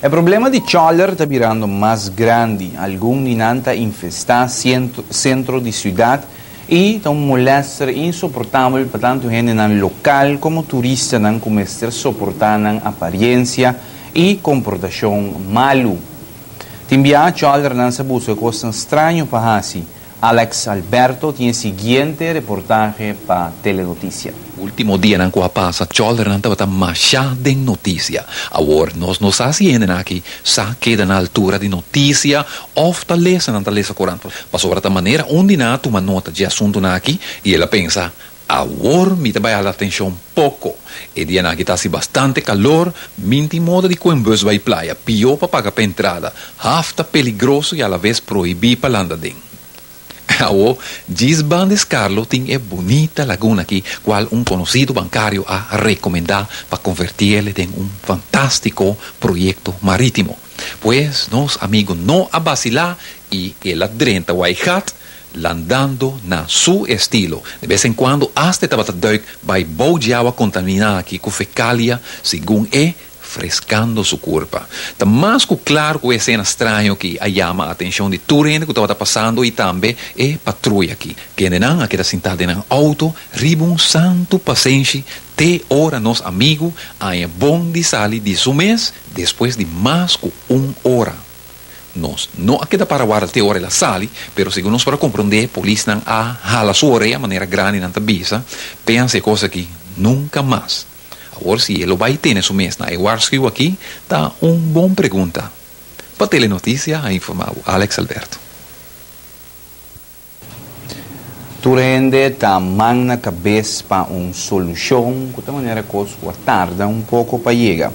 E problema di choller ta birando mas grandi. Algun di nan ta infestá sentro di siudat i ta un molèster insoportabel pa tantu hendenan lokal komo turistanan ku mester soportá nan apariensia i komportashon malu. Tin biaha chollernan sa buska kosnan straño pa hasi. Alex Alberto tin e siguiente reportahe pa Telenoticia. Ultimo dianan ku a pasa chollernan tabata masha den notisia. Awor nos no sa si hendenan aki sa keda na altura di notisia òf ta lesa nan ta lesa korant. Pasobra ta manera un di nan a tuma nota dje asuntunan aki i el a pensa, Awor mi ta bai hala atenshon poko. E dianan aki ta hasi bastante kalor, min tin moda di kuen bus bai playa, pió pa paga pa entrada, haf ta peligroso i alaves prohibí pa landa den. Awor, djis banda e Skarlo tin e bunita laguna aki kual un konosido bankario a rekomendá pa konvertiele den un fantástiko proyekto marítimo. Pues nos amigu no a basilá i el a drenta Waaigat Landando na su estilo. De bes en cuando asta e tabata duik bai bou dje awa contaminá aki cu fecalia, segun e, frescando su curpa. Ta mas cu claro cu e escena straño aki a yama atencion di tur hende cu tabata pasando y tambe e patruya aki. Kendenan a keda sintá den nan auto riba un santu pasenshi te ora nos amigu haña bon di sali di su mes despues di mas cu un ora. Nos no a keda para warda te ora el a sali, pero segun nos por a komprondé, polisnan a hala su orea manera grandinan ta bisa, Pensa e kos aki nunka mas. Awor si e lo bai tene su mes na e warschuw aki ta un bon pregunta. Pa Telenoticia a informa bo Alex Alberto. Tur hende ta man na kabes pa un solushon ku ta manera kos ku a tarda un poko pa yega.